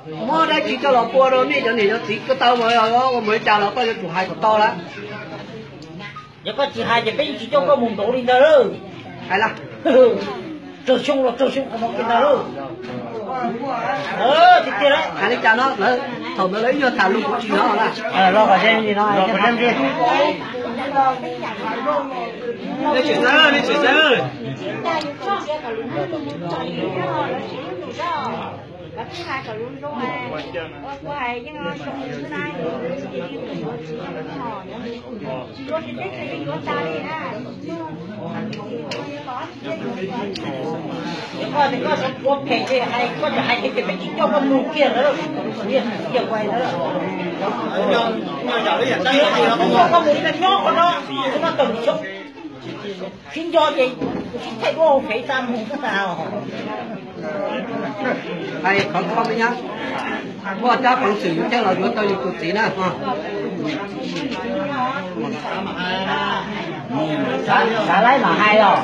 Muab dab tsi coj los pua rau nej cov niam cov txiv koj tau mas, ua mus li cas los koj yuav tsum hais kom tau lawm. Yog koj tsis hais ces peb yeej tsis coj koj mus nraud li ntag. Hais lawm. Tsawg xyoo los tsawg xyoo qhov no kiag ntag. Tiag tiag, hais li cas no lawv, thaum ntawd lawv ib nyuag tham lus kuv tsis hnov na. Nej tsis xav, nej tsis xav. Koj tias koj ua phem ces hais, koj tsis hais ces peb tsis coj koj mus kiag lawm. Coj koj mus nyob qhov no, qhov no tawm xyoo. Sib nco ces sib thaij duab hauv fev tas mus tas. Hais qhov koj me nyab, muaj tsab peev xwm yus thiaj los yuav tau yus tus txiv na. Xav laib mam hais os.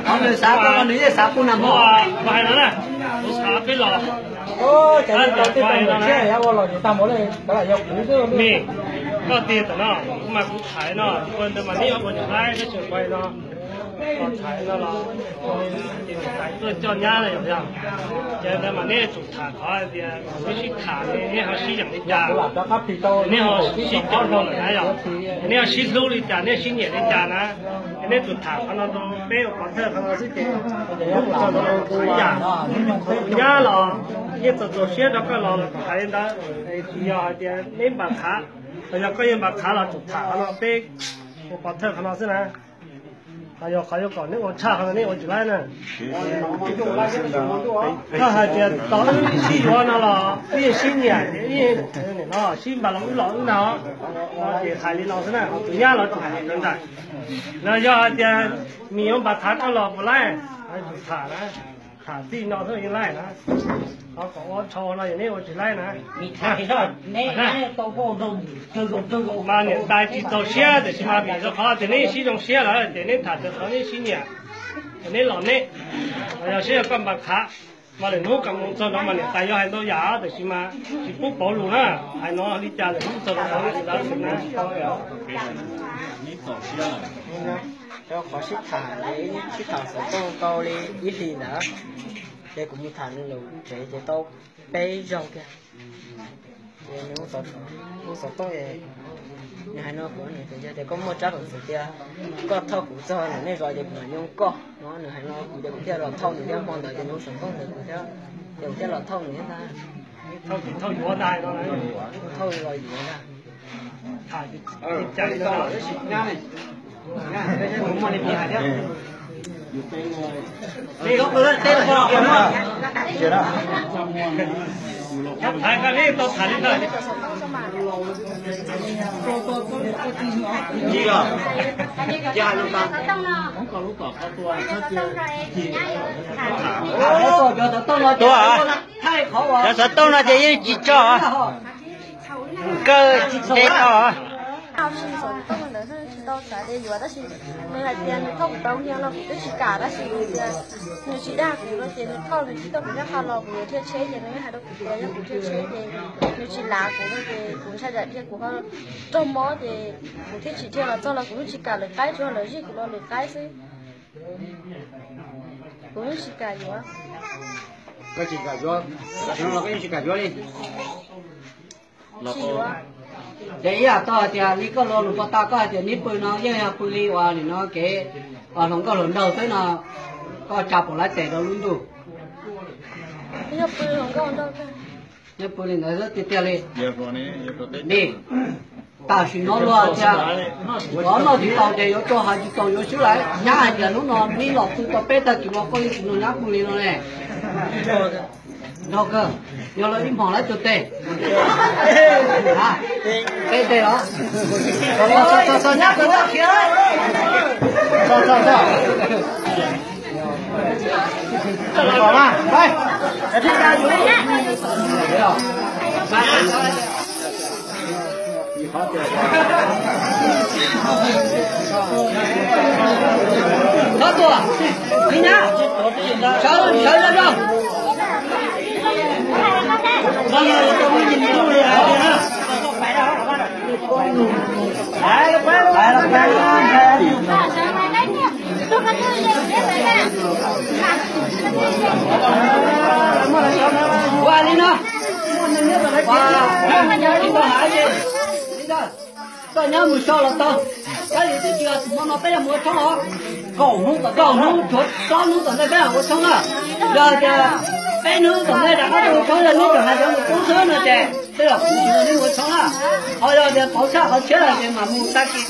Qhov nws xav tau los nws yeej xav pub nag hmo. Hais no na, kuv xav peb los. Cas li tau tej tau mus tshiab ua los tsis tag mus li, kav lam yog kuv xwb. Koj tiag tam no, kuv mas kuv thaiv no, ua ntawd mas neb ob puas nyuam laib tab sis ua no, los thaiv no los, ces nws thaiv tuaj coj nyab na yom yog. Ces ntawd mas neb tsum tham qhov tias neb sib tham, neb ho sib yeem li cas, neb ho sib coj lawm na yom, neb ho sib hlub li cas, neb sib nyiam li cas na. Neb tsum tham qhov no rau peb ua pov thawj qhov no xwb ces ib yam. Kuv nyab los yeej txaus txaus siab rau koj los hais li ntawd, tsis yog hais tias neb npam qhav, los yog koj yeej npam qhav los tsum tham qhov no peb ua pov thawj qhov no xwb na. Ho yog qhov yuav kom neb ua tshaj qhov no neb ua tsis laib na. Koj hais tias tos wb sib yuav no los wb yeej sib nyiam, wb yeej no sib npam los wb los wb no, ces hais li no xwb na, tus nyab los tsum hais li ntawd. Los yog hais tias nws yuav npam qhav koj los puas laib, tsum tham na, tham txij no xwb yeej laib na. Qhov kom ua tsho no yog neb ua tsis laib na. Mas niam tais tsis txaus siab tiam sis mas vim rau qhov tias neb sib zoo siab lawm ces neb tham txog qhov neb sib nyiam, neb los neb, yog seb yog koj npam qhav. Mas lwm hnub kom mus txog no mas niam tais yuav hais ntau yam tiam sis mas tsis pub pauv lus na. Hais no li cas lwm hnub txog no pauv lus ntawd xwb na. Rau qhov sib tham, sib tham xov tooj tau li ib hlis ntawd, ces kuv mus tham nws lawm tsev ces tau peb zaug kiag. Ces nws hu xov tooj, nws hais no kuv, nws tias yog tias koj muaj tsab peev xwm tias koj thauj kuv txog ntawm nej zos ces kuv mam nyob koj no. Nws hais no kuv ces kuv thiaj los thauj nws thiab, hmo ntawd ces nws hu xov tooj ntawd kuv thiab, ces kuv thiaj los thauj nws thiab ntag. Thauj los yuav ntag. Tua, cov xov tooj no ces yeej tsis tso, kaw tsis tso. Tsis tau xav tias yuav, tab sis nws hais tias nws thauj kuv tau nkiag no kuv twb tsis kam, tab sis nws tias nws tsis dag kuv no ces nws thauj nws tsis tau kuv nyob qhov los kuv yuav dhia tsheb ces nws hais rau kuv tias yog kuv dhia tsheb ces nws tsis lav kuv no ces kuv ntshai tsam dhia kuv ho raug mob ces kuv thiaj tsis dhia los txog los kuv yeej tsis kam lwm qaib, tsuas lawv zij kuv los lwm qaib xwb. Kuv yeej tsis kam yuav. Koj tsis kam yuav, tam sim no los koj yeej tsis kam yuav li. Tsis yuav. Ces ib yam tau hais tias li koj lo lus pov tau koj hais tias neb pw no yeej yog pw li uas nim no kev hluas nkauj hluas nraug xwb no, koj tsa pom lawv tes rau lub ntuj. Yog pw hluas nkauj nraug, neb pw li ntawd xwb tiag tiag li. Ni, tam sim no luag tias, qhov noj tsis tau ces yuav tso, hais tsis tau yuav swb lawm. Nyab hais tias hnub no neb los pw tau peb tag kis no koj yeej tsis nrog nyab pw li no ne. Nrog kawg, yog los ib hmos lawv tus tes. Peb tes los. Txog, txog, txog, nyab kawg txog khiav. Txog, txog, txog. Thov tuaj, mi nyab, sawv, sawv zog zog. Ua li no, koj nyob mus so los tau. Koj yuav twb tsis ua tus hmo no peb yuav mus ua tshoob os. Kaum hnub tom, kaum hnub tshuav plaub hnub tom ntej peb ua tshoob na. Yog tias peb hnub tom ntej rov qab ua tshoob, yog neb tseem hais tias mus poob xwb no ces tej zaum kuv tsis nrog neb mus ua tshoob na. Ho yog tias pauv tshaj qhov tshiab lawm ces mam mus tag kis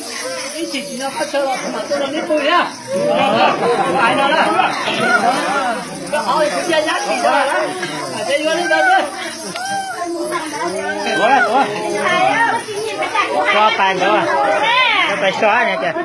ib chim tsis nyob qab chaw los kuv mam tuaj nrog neb pw thiab. Hais no na. Rau qhov kuv cia yab tim no lawm, ces yuav li ntawd xwb. Tuav, tuav. Tuav pais ntawd, tuav pais so na ces.